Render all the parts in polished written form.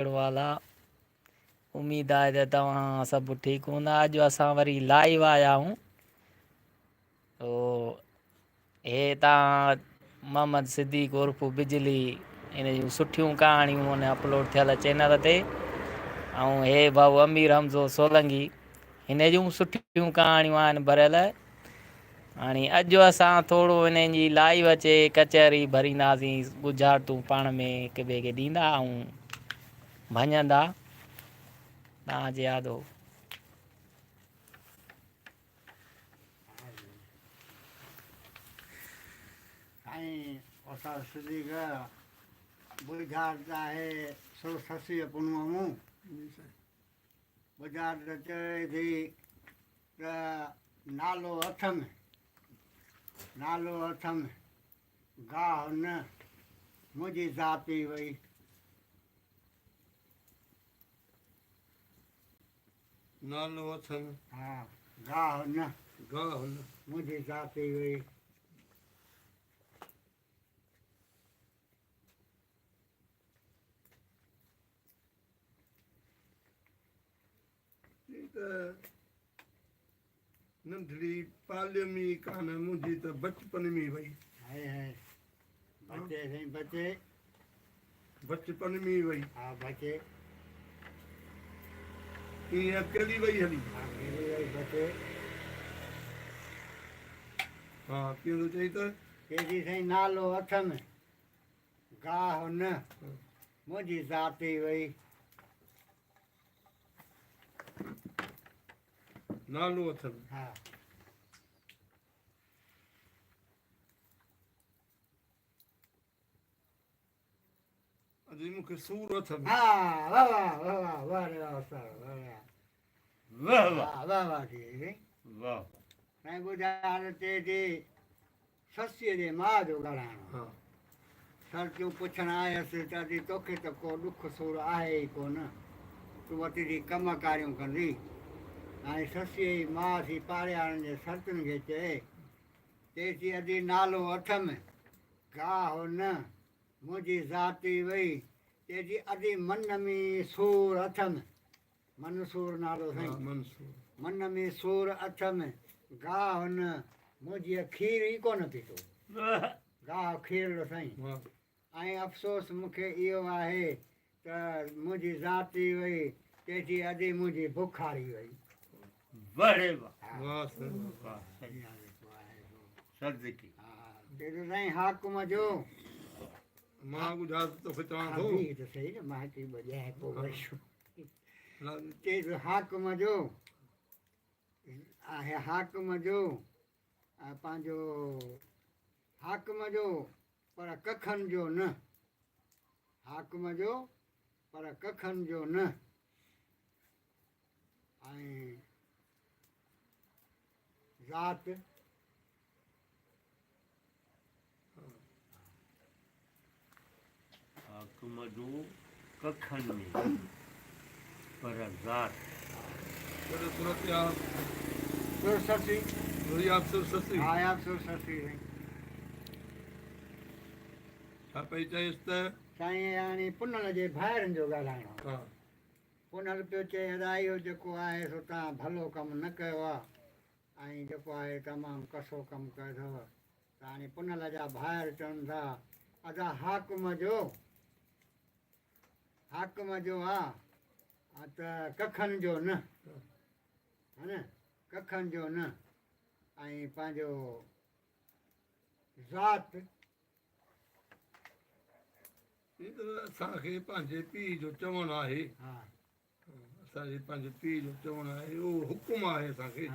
ڪهڙو حال آ؟ اميد آهي ته توهان سڀ ٺيڪ هوندا. اڄ اسان وري لائيو آيا آهيون. تو هي تان محمد صديق عرف بجلي ان جون سٺيون ڪهاڻيون ان اپلوڊ ٿيل چينل تي ۽ هي ڀائو امير حمزو سولنگي هن جون سٺيون ڪهاڻيون آهن ڀريل. هاڻي اڄ اسان ٿورو انهن جي لائيو اچي ڪچهري ڀرينداسين، ڳجهارتون پاڻ ۾ هڪ ٻئي کي ڏيندا ۽ ڀڃندا. توهان جي آڏو. سائين استاد صديق ٻجهارت آهي سو سسيء پنهونء مون. ٻجهارت چوي ٿي ته نالو اٿم، نالو اٿم، گاهه نه، منهنجي ذات ئي وئي. نالو اٿم. ها، گاهه نه. گاهه نه. منهنجي ذات ئي وئي. چي ته ننڍڙي پاليم ئي ڪانه منهنجي ته بچپن ۾ وئي. هاء هاء بچي سائين بچي. بچپن ۾ وئي. ها بچي. ائين اڪيلي وئي هلي. ها اڪيلي وئي بچي. ها ڪيئن ٿو چئي ته. چي ٿي سائين نالو اٿم گاهه نه منهنجي ذات ئي وئي. نالو اٿم. ها. ادي مون کي سور اٿم. ها واه واه واه واه واه ري واه استاد واه ري واه واه واه واه واه ٿي وئي واه. سائين ٻڌاء تي جي سسيء جي ماء جو ڳالهائڻو هو. سرتيون پڇڻ آيس ته ادي توکي ته ڪو ڏک سور آهي ئي ڪونه، تون وتي ٿي ڪم ڪاريون ڪندي. هاڻي سسيء جي ماء ٿي پاڙيارن جي سرتين کي چئي، چئي ٿي ادي نالو اٿم، گاهه نه، منهنجي ذات ئي وئي. چئي ٿي ادي من ۾ سور اٿم، منصور نالو سائين. من ۾ سور اٿم، گاهه نه منهنجيء کير ئي ڪونه پيتو. گاهه کيرڙو سائين. ۽ افسوس مون کي اهو آهي ته منهنجي ذات ئي وئي، چئي ٿي ادي منهنجي بک هاري وئي. واه ري واه. واه سائين واه صدقي. چئي ٿو سائين حاڪم جو. مان ٻڌاء ته توکي چوان ٿو. ها بيهه ته سهي نه مان هڪ ٻه ڄائي پوء وري چئي ٿو حاڪم جو آهي حاڪم جو پنهنجو حاڪم جو پر ڪکن جو نه حاڪم جو پر ڪکن جو نه ۽ ذات حاڪم جو ڪکن ۾ پر ذات. ڪهڙو سورت يا سر سسي. وري آپ سر سسي. ها آپ سر سسي سائين. ڇا پئي چئيس ته. سائين هاڻي پنهل جي ڀائرن جو ڳالهائڻو. ها. پنهل پيو چئي ادا اهو جيڪو آهي سو توهان ڀلو ڪم نه ڪيو آ. ۽ جيڪو آهي تمام ڪسو ڪم ڪيو اٿو ته هاڻي پنهل جا ڀائر چون ٿا ادا حاڪم جو حاڪم جو آ ته ڪکن جو نه ها نه ڪکن جو نه ۽ پنهنجو ذات اسان کي پنهنجي پيء جو چوڻ آهي ها اسان جي پنهنجي پيء جو چوڻ آهي اهو حڪم آهي اسان کي.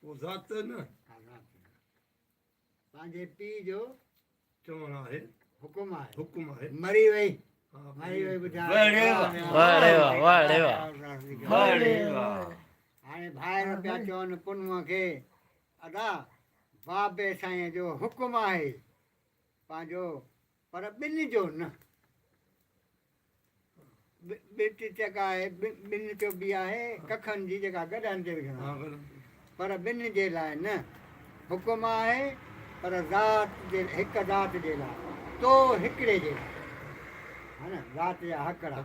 پوء ذات نه پنهنجي پيء جو چوڻ آهي حڪم آهي حڪم آهي مري وئي مري وئي ٻڌاء هاڻي ڀائر پيا چون پنهونء کي ادا بابي سائين جو حڪم آهي پنهنجو پر ٻن جو نه. ٻٽ جيڪا آهي ٻن چوبي آهي ڪکن جي جيڪا گڏهن تي وجهندا آهن پر ٻن جي لاء نه. حڪم آهي پر ذات جي هڪ ذات جي لاء، تو هڪڙي جي لاء. ها نه ذات جا هڪڙا.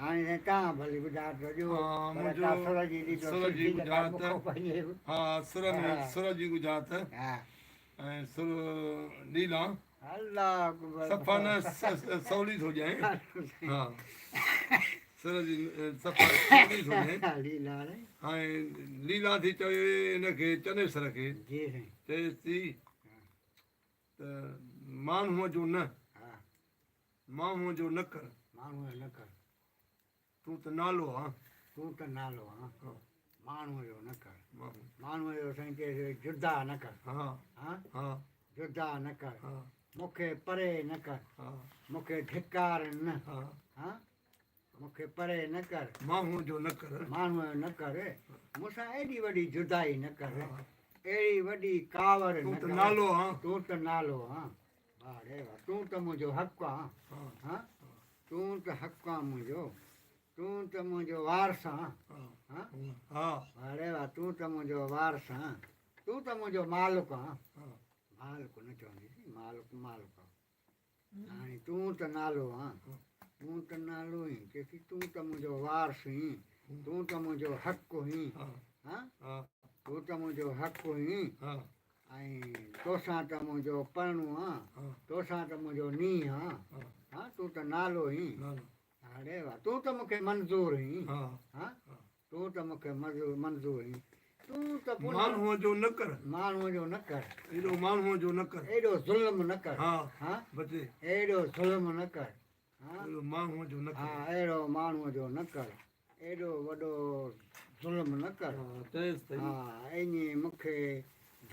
هاڻي سائين تان ڀلي ٻڌاء ته ڏيو، ها پر منهنجو ڪا سر جي ڏجو، سر جي سٺي نه ڪا ڳجهارت، مکو پنهنجي به. ها سر ۾ ها سر جي ڳجهارت ها. ۽ سر ليلان. الله اڪبر. صفا نه سولي ٿو ڏيانء. ها سر جي صفا سولي ٿو ڏيانء. ليلان. هاڻي ليلان ٿي چوي ان کي چنيسر کي. جي سائين. چئيس ٿي ته ماڻهوء جو نه. ها. ماڻهوء جو نه ڪر. ماڻهوء جو نه ڪر. تون ته نالو آن. تون ته نالو آن. ماڻهوء جو نه ڪر. ماڻهوء جو سائين چئي ٿو جدا نه ڪر. ها. ها. جدا نه ڪر. ها. مون کي پري نه ڪر. ها. مون کي ڌڪار نه. ها. ها. مون کي پري نه ڪر. ماڻهوء جو نه ڪر. ماڻهوء جو نه ڪر. مون سان ايڏي وڏي جدائي نه ڪر. اهڙي وڏي ڪاوڙ نه تون ڪر. ته نالو آن. تون ته نالو آن. واهه ري واهه. تون ته منهنجو حق آن. ها. تون ته حق آن منهنجو. تون ته منهنجو وارث آن. ها. واهه ري واهه. تون ته منهنجو وارث آن. تون ته منهنجو مالڪ آن. مالڪ نه چوندي سين، مالڪ مالڪ آن. هاڻي تون ته نالو آن. تون ته نالو هين. چيسين تون ته منهنجو وارث هين. تون ته منهنجو حق هين. ها. تون ته منهنجو حق هين. ۽ توسان ته منهنجو پرڻو آ. توسان ته منهنجو نينهن آ. ها تون ته نالو هين. اڙي واهه تون ته مون کي منظور هين. ها تون ته مون کي منظور هين. تون ته پنهون. ماڻهوء جو نه ڪر. ماڻهوء جو نه ڪر. ايڏو ماڻهوء جو نه ڪر. ايڏو ظلم نه ڪر. ها ها بچي. ايڏو ظلم نه ڪر. ها ايڏو ماڻهوء جو نه ڪر. ها اهڙو ماڻهوء جو نه ڪر. ايڏو وڏو ظلم نه ڪر. ها چيس ته ها ائين مون کي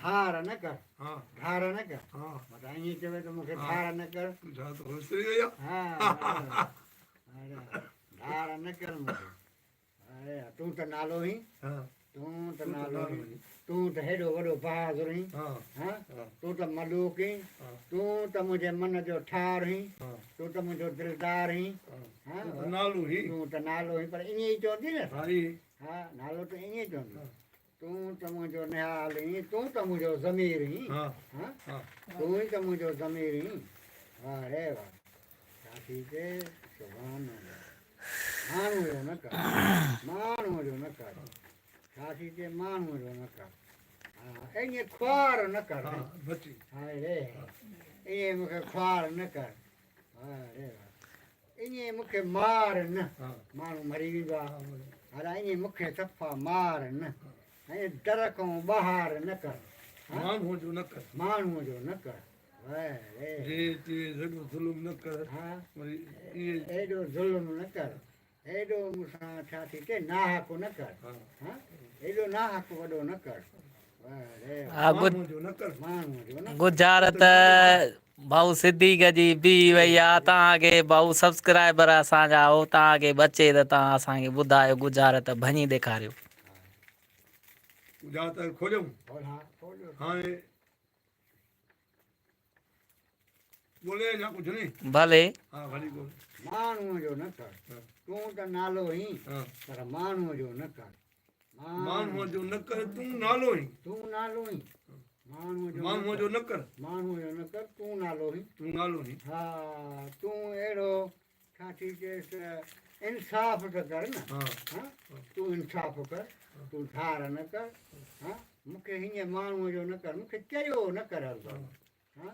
ڌار نه ڪر. ها ڌار نه ڪر. ها متان ائين چوي ته مون کي ڌار نه ڪر. ڌار ته وسري وئي آ. ها ڌار نه ڪر مون کي. اڙي تون ته نالو هين. ها تون ته نالو هين. تون ته هيڏو وڏو بهادر هين. ها تون ته ملوڪ هين. تون ته منهنجي من جو ٺار هين. تون ته منهنجو دلدار هين. ها تون ته نالو هين. تون ته نالو هين پر ائين ئي چوندي نه. ها ائين. ها نالو ته ائين ئي چوندي. تون ته منهنجو نهال هين. تون ته منهنجو ضمير هين. ها ها تون ئي ته منهنجو ضمير هين. واهه ري واهه. ڇا ٿي چئي سبحان الله. ماڻهوء جو نه ڪر. ماڻهوء جو نه ڪر. ڇا ٿي چئي ماڻهوء جو نه ڪر. ها ائين خوار نه ڪر. ها بچي. هاء ري ائين مون کي خوار نه ڪر. واهه ري واهه. ائين مون کي مار نه. ماڻهو مري ويندو آهي. هلا ائين مون کي صفا مار نه. ائين در کان ٻاهر نه ڪر. ماڻهوء جو نه ڪر. ماڻهوء جو نه ڪر. واهه ري. جي چي ايڏو ظلم نه ڪر. ها وري ائين. ايڏو ظلم نه ڪر. ايڏو مون سان ڇا ٿي چئي ناحق نه ڪر. ها ايڏو ناحق وڏو نه ڪر. واهه ري. ماڻهوء جو نه ڪر. ماڻهوء جو نه ڪر. ڳجهارت ڀائو صديق جي بيهي وئي آ توهان کي ڀائو سبسڪرائبر اسان جا آهو توهان کي بچي ته توهان اسان کي ٻڌايو ڳجهارت ڀڃي ڏيکاريو. ڳجهارت کوليون هاڻي ڳولي اڃا ڪجهه ني. ڀلي. ها ڀلي ڳول. ماڻهوء جو نه ڪر. تون ته نالو هين پر ماڻهوء جو نه ڪر. ماڻهوء جو نه ڪر تون نالو هين. تون نالو هين. ماڻهوء جو ماڻهوء جو نه ڪر. ماڻهوء جو نه ڪر تون نالو هين. تون نالو هين. ها تون اهڙو ڇا ٿي چيس انصاف ته ڪر نه. ها تون انصاف ڪر تون ڌار نه ڪر. ها مون کي هيئن ماڻهوء جو نه ڪر مون کي چريو نه ڪر هرگز. ها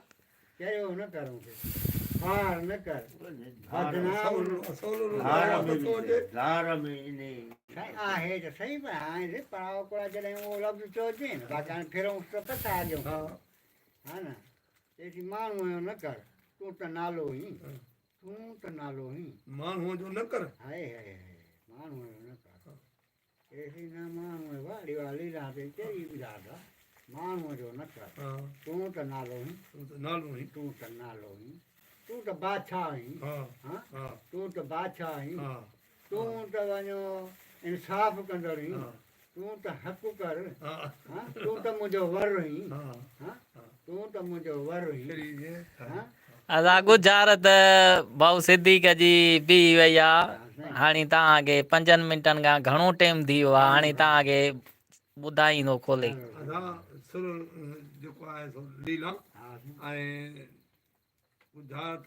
چريو نه ڪر مون کي خوار نه ڪر بدنام ڌار ۾ انهي سائين آهي ته صحيح پر هاڻي سي پڙاء ڪوڙا جڏهن اهو لفظ چيو اچي نه باقي هاڻي ڦرون ته پڇا اڳيون ها نه چئي ماڻهوء جو نه ڪر تون ته نالو هين تون ته نالو هين ماڻهوء جو نه ڪر هاء هاء هاء ماڻهوء جو نه ڪر ايسي نه ماڻهوء واڙي والي رات چئي ٻڌا ٿا ماڻهوء جو نه ڪر تون ته نالو هين تون ته نالو هين تون ته نالو هين تون ته بادشاهه هين ها تون ته بادشاهه هين تون ته وڃو انصاف ڪندڙ هين تون ته حق ڪر ها تون ته منهنجو ور هين ها تون ته منهنجو ور هين ها ادا ڳجهارت ڀائو صديق جي بيهي وئي آ هاڻي توهان کي پنجن منٽن کان گهڻو ٽيم ٿي ويو آ هاڻي توهان کي ٻڌائيندو کولي. ادا سر جيڪو آهي سو ليلا. ۽ ڳجهارت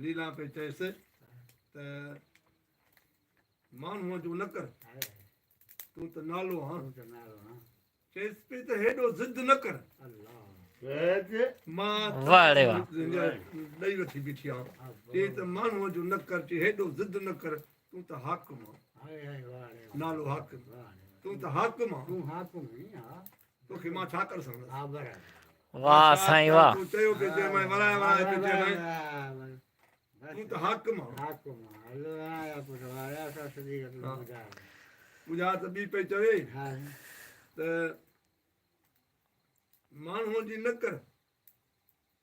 ليلان پئي چيس ته ماڻهوء جو نه ڪر، تون ته نالو آن. چيس پئي ته هيڏو ضد نه ڪر، مان ڏئي وٺي بيٺي آهيان. چي ته ماڻهوء جو نه ڪر، چي هيڏو ضد نه ڪر، تون ته حاڪم آن. نالو حاڪم، تون ته حاڪم آن. توکي مان ڇا ڪري سگهندس. واھ سائين واھ. تون چيو پئي چيمانء ورائي ورائي پئي چيمانء تون ته حاڪم آن. ٻجها ته ٻي پئي چوي ته ماڻهوء جي نه ڪر.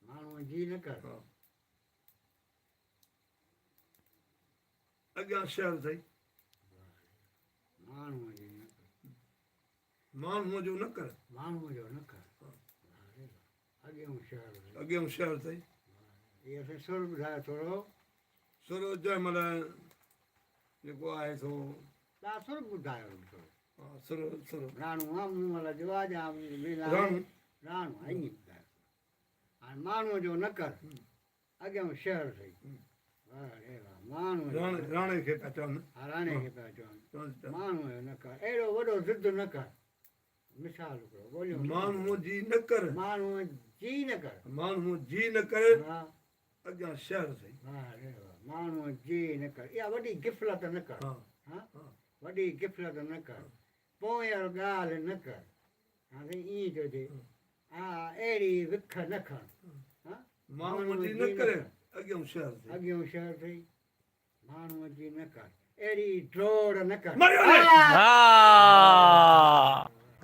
ماڻهوء جي نه ڪر. اڳيان شهر اٿئي. ماڻهوء جي نه ڪر. ماڻهوء جو نه ڪر. ماڻهوء جو نه ڪر. اڳيون شهر اٿئي. اڳيون شهر اٿئي. اهو سائين سر ٻڌايو ٿورو. سر جنهن مهل جيڪو آهي سو. تان سر ٻڌايو ٿورو. ها سر سر. راڻو آ مون مهل جو آ جا راڻو. راڻو ائين ٻڌايو. هاڻي ماڻهوء جو نه ڪر. اڳيون شهر اٿئي. واهه ري واهه ماڻهوء جو راڻي راڻي کي پيا چون. ها راڻي کي پيا چون. ماڻهوء جو نه ڪر. اهڙو وڏو ضد نه ڪر. مثال هڪڙو ڳوليون. ماڻهوء جي نه ڪر. ماڻهوء جي نه ڪر. ماڻهوء جي نه ڪر. ها. اڳيان شهر اٿئي. واهه ري واهه ماڻهوء جي نه ڪر. اها وڏي غفلت نه ڪر. ها. ها وڏي غفلت نه ڪر. پوئينر ڳالهه نه ڪر. ها سائين ائين چئجي. ها اهڙي وک نه کڻ. ها ماڻهوء جي نه ڪر. اڳيون شهر اٿئي. اڳيون شهر اٿئي. ماڻهوء جي نه ڪر. اهڙي ڊوڙ نه ڪر. مريو ني. ها.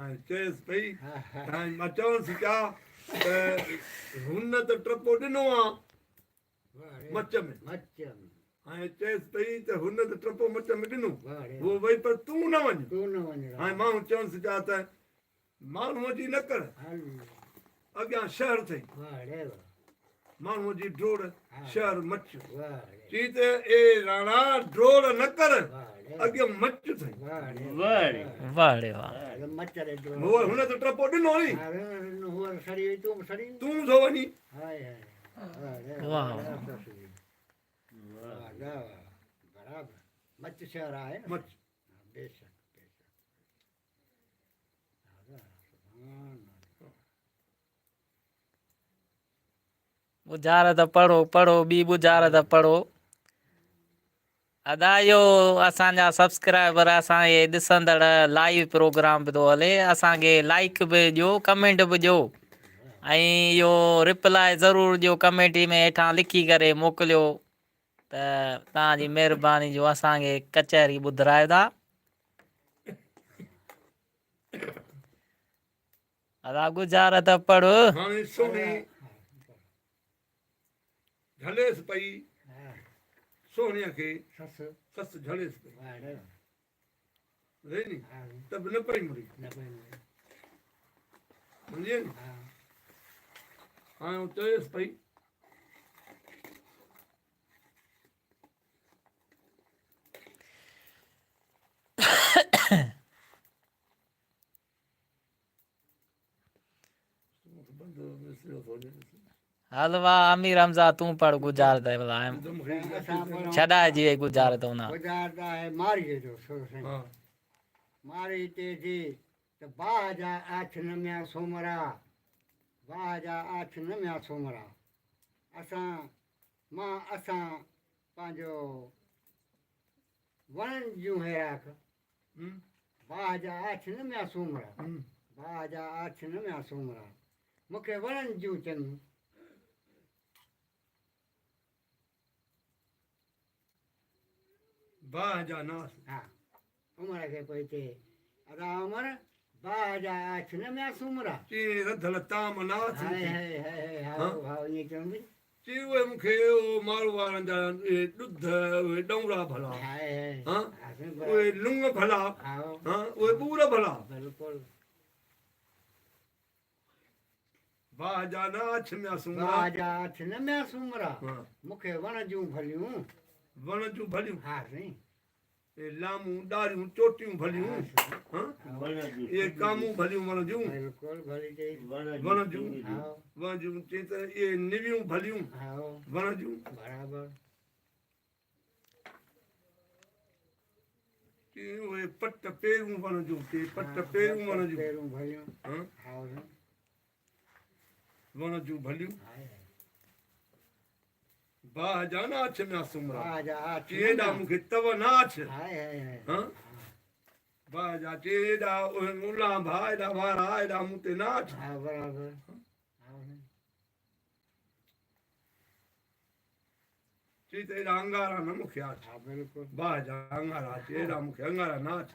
۽ چيس پئي ۽ مان چونس پيا ته هن ته ٽپو ڏنو آ مچ ۾. مچ ۾. ۽ چيس پئي ته هن ته ٽپو مچ ۾ ڏنو. هو وئي پر تون نه وڃ. تون نه وڃ. ۽ ماڻهو چونس پيا ته ماڻهوء جي نه ڪر. اڳيان شهر اٿئي. ماڻهوء جي ڊوڙ شهر مچ. چي ته اي راڻا ڊوڙ نه ڪر اڳيان مچ اٿئي. واهه ڙي واهه. هن ته ٽپو ڏنو ني. تون ٿو وڃين. واهه. مچ. ڳجهارت پڙهو پڙهو ٻي ڳجهارت پڙهو ادا اهو اسان جا سبسڪرائبر اسان کي ڏسندڙ لائيو پروگرام به ٿو هلي اسان کي لائيڪ به ڏيو ڪمينٽ به ڏيو ۽ اهو رپلائي ضرور ڏيو ڪمينٽ ۾ هيٺان لکي ڪري موڪليو ته توهان جي مهرباني جو اسان کي ڪچهري ٻڌرايو ٿا ادا ڳجهارت پڙهه. هاڻي سهڻي جهليس پئي سهڻيء کي سس جهليس پئي ريني ته به نه پئي مڙي سمجهي ني هاڻي چيس پئي هل واه امير حمزه تون پڙ گذار ته ڀلا ڇڏائي جي گذار ته انا گذار ته آهي ماري جو سر سائين ماري تي جي ته باهه جا آڇ نه ميان سومرا باهه جا آڇ نه ميان سومرا اسان مان اسان پنهنجو وڻن جون هيراڪ باهه جا آڇ نه ميان سومرا باهه جا آڇ نه ميان سومرا مون کي وڻن جون چڱيون. باهه جا ناس. ها عمر کي پوء چئي ادا عمر باهه جا آڇ نه ميان سومرا. چي رڌل طعام ناس مون کي. هاء هاء هاء هاء ائين چوندي. چي اهي مون کي او مارو وارن جا اهي ڏڌ اهي ڏونرا ڀلا ها اهي لڱ ڀلا ها اهي ٻور ڀلا. بلڪل. باهه جا نه آڇ ميان سومرا. باهه جا آڇ نه ميان سومرا. مون کي وڻ جون ڀليون. وڻ جون ڀليون. ها سائين. اهي لامون، ڏاريون، چوٽيون ڀليون، ها؟ اهي ڪامون ڀليون وڻ جون. وڻ جون، وڻ جون، چي ته اهي نويون ڀليون وڻ جون. چي اهي پٽ پيرون وڻ جون، چي پٽ پيرون وڻ جون. ها؟ وڻ جون ڀليون. باهه جا نه آڇ ميان سومرا، چي ايڏا مون کي تئو نه آڇ. ها باهه جا چي ايڏا اولانڀا، ايڏا وارا، ايڏا مون تي نه آڇ. چي ته ايڏا انگارا نه مون کي آڇ. باهه جا انگارا چي ايڏا مون کي انگارا نه آڇ.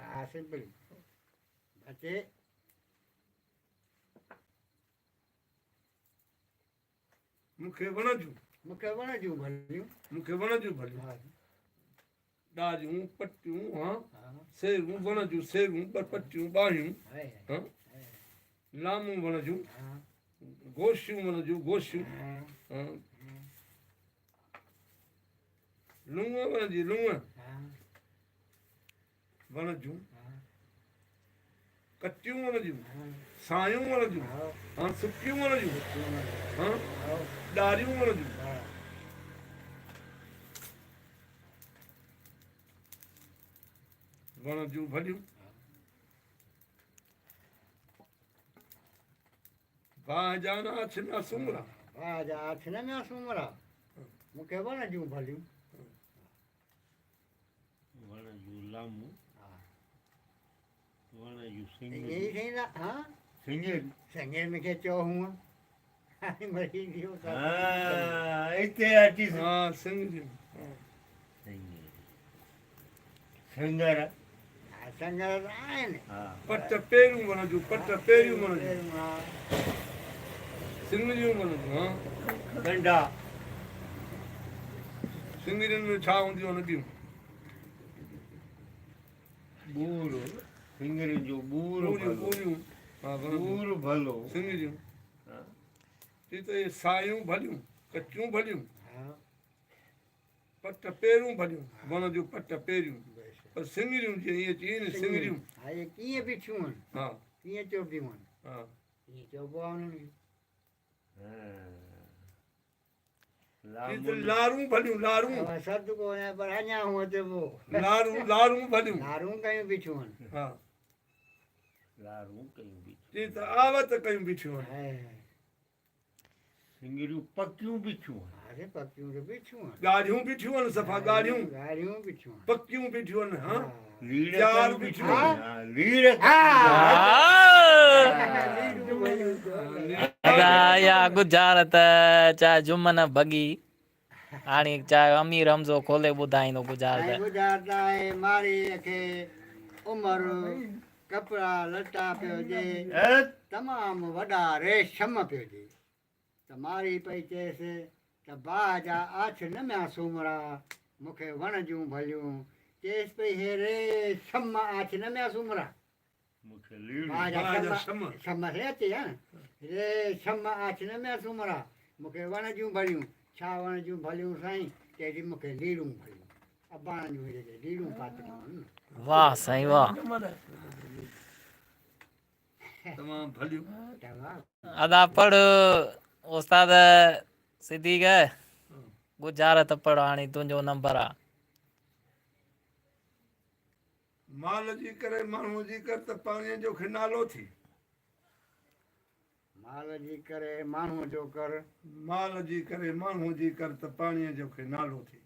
مون کي وڻ جون. مون کي وڻ جون ڀليون. مون کي وڻ جون ڀليون. ڏاريون، پٽيون، ها، سيرون، وڻ جون سيرون، ٻه پٽيون، ٻانهيون، ها، لامون وڻ جون، گوشيون وڻ جون، گوشيون، ها، لونء وڻ جي، لونء. وڻ جون، ڪچيون وڻ جون، سايون وڻ جون، ها سڪيون وڻ جون، ها ڏاريون وڻ جون. وڻ جون ڀليون. باهه جا نه آڇ ميان سومرا. باهه جا آڇ نه ميان سومرا، مون کي وڻ جون ڀليون. وڻ جون لامون، وڻ جون سڱريون. سڱريون. سڱرين کي چئو هونء مري ويو ته. ها اتي اچي. ها سڱريون. سڱر. ها سڱر ته آهن. پٽ پيرون وڻ جون، پٽ پيريون وڻ جون. سڱريون وڻ جون، ها. ڪنڊا. سڱرين ۾ ڇا هونديون آهن ٻيون؟ ٻور، سڱرين جو ٻور ٻوريون، ڀلو. ٻوريون، ها وڻ جون. ٻور ڀلو. سڱريون. چي ته اهي سايون ڀليون، ڪچيون ڀليون، پٽ پيرون ڀليون، وڻ جون پٽ پيريون، پر سڱريون جيئن ائين چئي نه سڱريون. ها اهي ڪيئن بيٺيون آهن؟ ها. ڪيئن چئبيون آهن؟ ها. ائين چئبو آهي انهن کي. لارون ڀليون لارون. سرد ڪونهي پر اڃا هونء چئبو. لارون لارون ڀليون. لارون ڪيون بيٺيون آهن. ها. لارون ڪيون بيٺيون. چي ته آوت ڪيون بيٺيون آهن. سڱريون پڪيون بيٺيون آهن. ها سي پڪيون ته بيٺيون آهن. ڳاڙهيون بيٺيون آهن صفا ڳاڙهيون. ڳاڙهيون بيٺيون آهن. پڪيون بيٺيون آهن ها. ليڙ تيار ڪيون بيٺيون بيٺيون آهن. آهن. ليڙ ها. ادا اها ڳجهارت چاهي جمن ڀڳي هاڻي چاهي امير حمزو کولي ٻڌائيندو ڳجهارت. ۽ ڳجهارت آهي مارئيء کي عمر ڪپڙا لٽا پيو ڏي تمام وڏا ريشم پيو ڏي ته مارئي پئي چيس ته باهه جا آڇ نه ميان سومرا مون کي وڻ جون ڀليون چيس پئي هي ريشم آڇ نه ميان سومرا باهه جا شم شم سي اچي ها ري شم آڇ نه ميان سومرا مون کي وڻ جون ڀليون ڇا وڻ جون ڀليون سائين چئي ٿي مون کي ليڙون ڀليون اباڻن جون جيڪي ليڙون پاتل آهن واه سائين واه. تمام ڀليون. ادا پڙھ استاد صديق ڳجهارت پڙھ هاڻي تنهنجو نمبر آ. مال جي ڪري ماڻهوء جي ڪر ته پاڻيء جو کي نالو ٿي. مال جي ڪري ماڻهوء جو ڪر. مال جي ڪري ماڻهوء جي ڪر ته پاڻيء جو کي نالو ٿي.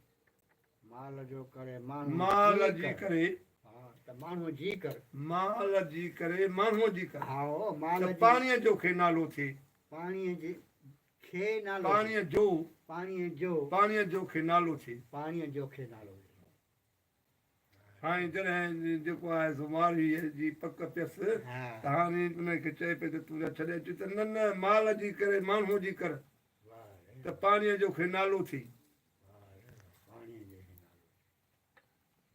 مال جو ڪري ماڻهوء مال جي جي ڪر. ڪري. ها ته ماڻهوء جي ڪر. مال جي ڪري ماڻهوء جي ڪر. هائو مال ته جي. پاڻيء جو کي نالو ٿي. پاڻيء جي کي نالو ٿي. پاڻيء جو. پاڻيء جو. پاڻيء جو کي نالو ٿي. پاڻيء جو کي نالو ٿي. سائين جڏهن جيڪو آهي سو مارئيء جي پڪ پيس ته هاڻي ان کي چئي پئي ته تون جا ڇڏي اچ ته نه نه مال جي ڪري ماڻهوء جي ڪر ته پاڻيء جو کي نالو ٿي.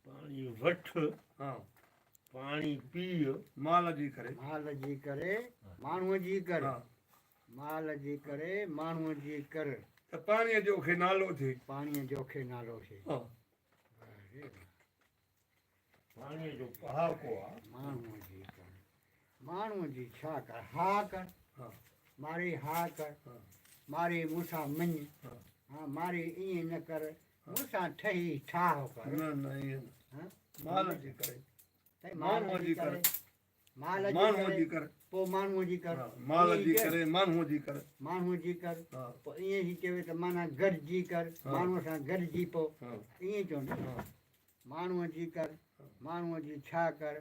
پاڻي وٺ، پاڻي پيء. مال جي ڪري. مال جي ڪري ماڻهوء جي ڪر. مال جي ڪري ماڻهوء جي ڪر. ته پاڻيء جو کي نالو ٿي. پاڻيء جو کي نالو ٿي. پاڻيء جو پهاڪو آ. ماڻهوء جي ڪر، ماڻهوء جي ڇا ڪر، ها ڪر، ماري ها ڪر، ماري مون سان مڃ، ها ماري ائين نه ڪر، مون سان ٺهي ٺاهه ڪر. نه نه ائين نه، مال جي ڪري، سائين ماڻهوء جي ڪر، مال جي ماڻهوء ڪري، جي ڪر، پوء ماڻهوء جي ڪر، مال ائين جي چئي. ڪري، ماڻهوء جي ڪر، ماڻهوء جي ڪر، پوء ائين ٿي چوي ته معنيٰ گڏجي ڪر، ماڻهوء سان گڏجي پئو، ائين چوندو نه. ماڻهوء جي ڪر، ماڻهوء جي ڇا ڪر،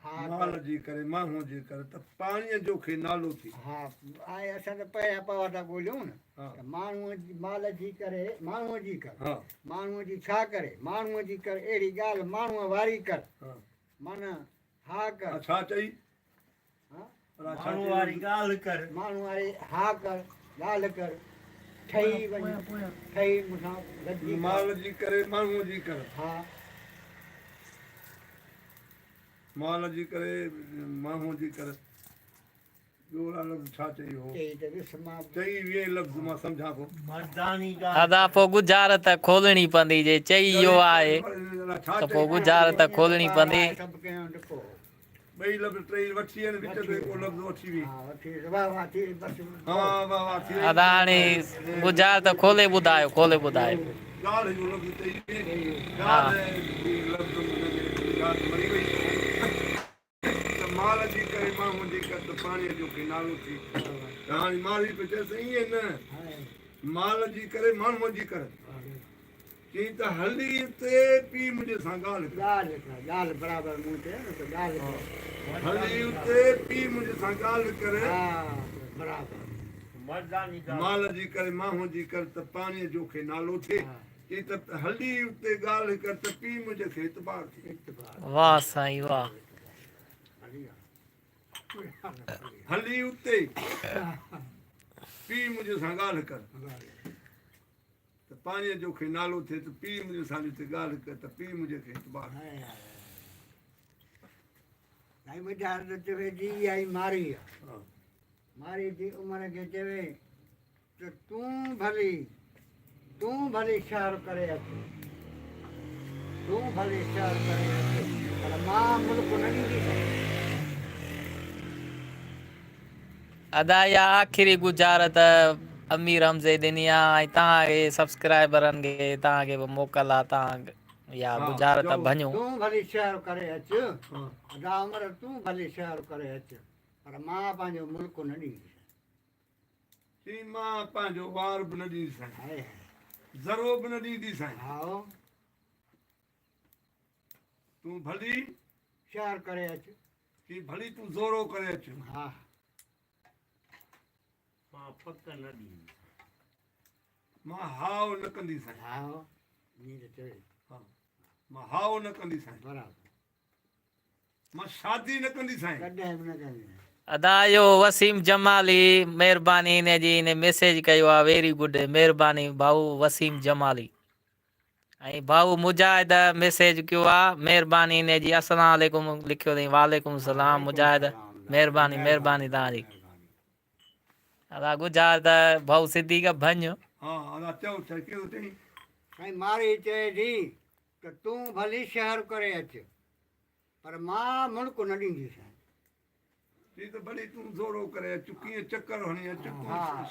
ها ڪر. مال جي ڪري، ماڻهوء جي ڪر، ته پاڻيء جو کي نالو ٿي. ها، آء اسان ته پهريان پوا ٿا ڳوليون نه، ته ماڻهوء جي مال جي ڪري، ماڻهوء جي ڪر، ماڻهوء جي ڇا ڪري، ماڻهوء جي ڪر، اهڙي ڳالهه ماڻهوء واري ڪر، معنيٰ ها ڪر. ڇا چئي؟ ماڻهوء واري ڳالهه ڪر. ماڻهوء واري ها ڪر، ڳالهه ڪر، ٺهي وڃ، ٺهي مون سان گڏجي ڪر. مال جي ڪري، ماڻهوء جي ڪر. ها. مال جي ڪري، ماڻهوء جي ڪر. ٻيو الا لفظ ڇا چئي هو؟ چئي ته وس مان. چئي ويهين لفظ مان سمجهان ٿو. مرداني ڳالهه ادا ڪر. پوء ڳجهارت کولڻي پوندي جي چئي اهو آهي ته پوء ڳجهارت کولڻي پوندي. سڀ ڪنهن وٽ ڪو. ٻئي لفظ ٽئي وٺي آهن وچ ۾ ڪو لفظ وٺي ويهين. ها وٺي واه واه ٿي بس. ها واه واه ٿي وئي. ادا هاڻي ڳجهارت کولي ٻڌايو کولي ٻڌايو. ڳالهه جو لفظ چئي ويهين. ڳالهه جي لفظ هن ۾ ڳجهارت مري وئي. ته مال جي ڪري ماڻهوء جي ڪر ته پاڻيء جو ڪنارو ٿي. ته هاڻي مالهي پيو چئيس ته ائين نه، مال جي ڪري ماڻهوء جي ڪر. چيائين ته هلي اتي پيء منهنجي سان ڳالهه ڪر. ڳالهه ڪر، ڳالهه برابر مون چيو نه ته ڳالهه ڪر. هلي اتي پيء منهنجي سان ڳالهه ڪر. ها برابر. مرداني ڳالهه. مال جي ڪري ماڻهوء جي ڪر ته پاڻيء جو کي نالو ٿئي. چيائين ته هلي اتي ڳالهه ڪر ته پيء منهنجي کي اعتبار ٿئي. واه سائين واه. هلي اتي پيء منهنجي سان ڳالهه ڪر ته پاڻيء جو کي نالو ٿئي ته پيء منهنجي سان اتي ڳالهه ڪر ته پيء منهنجي کي اعتبار ٿئي. سائين ٻڌايو ته چوي جي اها ئي مارئي آ. مارئي جي عمر کي چوي ته تون ڀلي، تون ڀلي شهر ڪري اچ، تون ڀلي شهر ڪري اچ، پر مان ملڪ نه ڏينديسانء. ادا اها آخري ڳجهارت امير حمزي ڏني آ ۽ توهان کي سبسڪرائبرن کي توهان کي به موڪل آ توهان اها ڳجهارت ڀڃو. تون ڀلي شهر ڪري اچ، ادا عمر تون ڀلي شهر ڪري اچ، پر مان پنهنجو ملڪ نه ڏينديسانء. چيائين، مان پنهنجو وار به نه ڏينديسانء، ذرو به نه ڏينديسانء. تون ڀلي شهر ڪري اچ. چيائين، ڀلي تون زورو ڪري اچ. مان پڪ نه ڏينديسانء. مان هائو نه ڪنديسانء. مان هائو نه ڪنديسانء. مان شادي نه ڪنديسانء. ڪڏهن به نه ڪنديسانء. ادا اهو وسيم جمالي مهرباني ان جي ان ميسيج ڪيو آ ويري گڊ مهرباني ڀائو وسيم جمالي ۽ ڀائو مجاهد ميسيج ڪيو آ مهرباني ان جي السلام عليڪم لکيو اٿئي وعليڪم السلام مجاهد مهرباني مهرباني توهان جي ادا ڳجها ته ڀائو صديق ڀڃ. ها ادا چئو ڇا ڪيو چئين. سائين مارئي چئي ٿي ته تون ڀلي شهر ڪري اچ پر مان ملڪ نه ڏينديسانء. چئي ته ڀلي تون زورو ڪري اچ، ڪيئن چڪر هڻي اچ، تون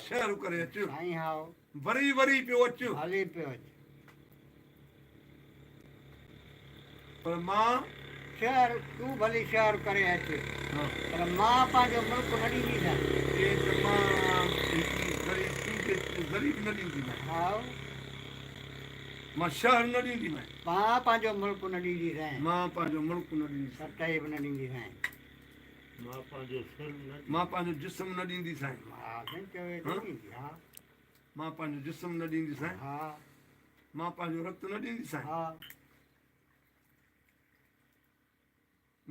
شهر ڪري اچ. سائين هائو. وري وري پيو اچ. ڀلي پيو اچ. پر مان. شهر، تون ڀلي شهر ڪري اچ، پر مان پنهنجو ملڪ نه ڏينديسانء. چئي ته مان هڪڙي ذري تنهنجي ذري به نه ڏينديمانء. هائو. مان شهر نه ڏينديمانء. مان پنهنجو ملڪ نه ڏينديسانء. مان پنهنجو ملڪ نه ڏينديسانء. ستئي به نه ڏينديسانء. مان پنهنجو سر نه ڏينديسانء. مان پنهنجو جسم نه ڏينديسانء. ها سائين چوي ته ڏيندي ها. مان پنهنجو جسم نه ڏينديسانء. ها. مان پنهنجو رت نه ڏينديسانء. ها.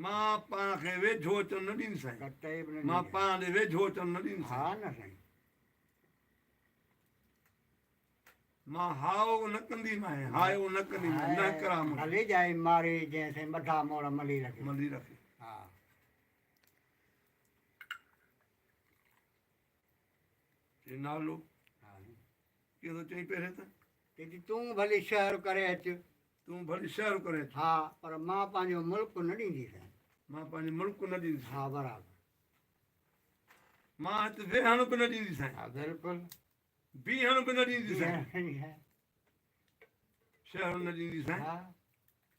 مان پاڻ کي ويجهو اچڻ نه ڏينديسانء. ستئي به نه مان ڏينديسانء. پاڻ ڏي ويجهو اچڻ نه ڏينديسانء. ها نه سائين. مان هائو نه ڪنديمانء، هائو نه ڪنديمانء، نه ڪران مون کي. ڀلي ڄائي ماري جنهن سين مڍا موڙ ملي رکي. ملي رکي. ها. چي نالو ڪيئن ٿو چئين پهرين ته. چي ٿي تون ڀلي شهر ڪري اچ. تون ڀلي شهر ڪري اچ. ها پر مان پنهنجو ملڪ نه ڏينديسانء. مان پنهنجو ملڪ نه ڏينديسانء. ها برابر. مان هت ويهڻ به نه ڏينديسانء. ها بلڪل. بيهڻ به نه ڏينديسانء. بيهڻ. شهر نه ڏينديسانء. ها.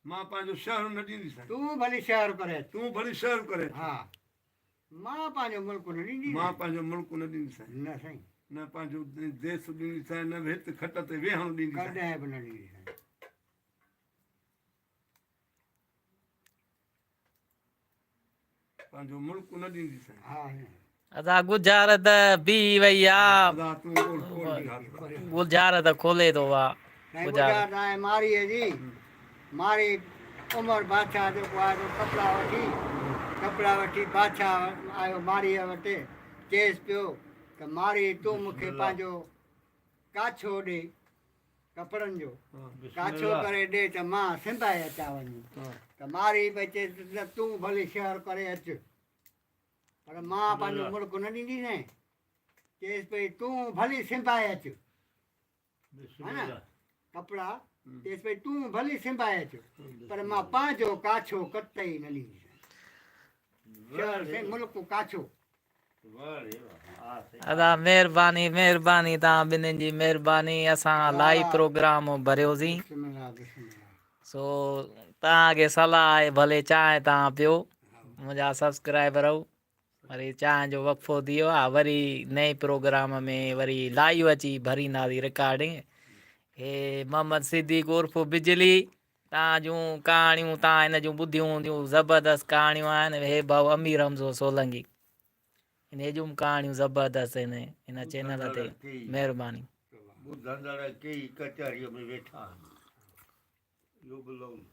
مان پنهنجو شهر نه ڏينديسانء. تون ڀلي شهر ڪري اچ. تون ڀلي شهر ڪري اچ. ها. مان پنهنجو ملڪ نه ڏينديسانء. مان پنهنجو ملڪ نه ڏينديسانء. نه سائين. نه پنهنجو ديس ڏينديسانء نه هت کٽ تي ويهڻ ڏينديسانء. ڪڏهن به نه ڏينديسانء. پنهنجو ملڪ نه ڏينديسانء. ها سائين. ادا ڳجهارت بيهي وئي آ. ادا تون ڳولهه کول ٻڌاء. ڳجهارت کولي ٿو وا. سائين ڳجهارت آهي مارئيء جي. مارئي عمر بادشاهه جيڪو آهي سو ڪپڙا وٺي ڪپڙا وٺي بادشاهه آيو مارئيء وٽ چيس پيو ته مارئي تون مون کي پنهنجو ڪاڇو ڏي ڪپڙن جو ڪاڇو ڪري ڏي ته مان سنباهي اچان وڃي ته مارئي پئي چيس ته تون ڀلي شهر ڪري اچ پر مان پنهنجو ملڪ نه ڏينديسين. چيس پئي تون ڀلي سنباهي اچ. ها نه ڪپڙا چيس پئي تون ڀلي سنباهي اچ پر مان پنهنجو ڪاڇو قطعي نه ڏينديسين. شهر سين ملڪ ڪاڇو. ادا مهرباني مهرباني توهان ٻنهين جي مهرباني اسان لائيو پروگرام ڀريوسين سو توهان کي صلاح آهي ڀلي چانهه توهان پيو منهنجا سبسڪرائبرو وري چانهه جو وقفو ٿي ويو آهي وري نئين پروگرام ۾ وري لائيو اچي ڀرينداسين رڪارڊنگ هي محمد صديق عرف بجلي تان جون ڪهاڻيون تان هن جون ٻڌيون هونديون زبردست ڪهاڻيون آهن هي ڀاء امير حمزو سولنگي انهي جون به ڪهاڻيون زبردست آهن هن چينل تي مهرباني. ٻڌندڙ ڪيئي ڪچهريء ۾ ويٺا آهن. اهو به لفظ.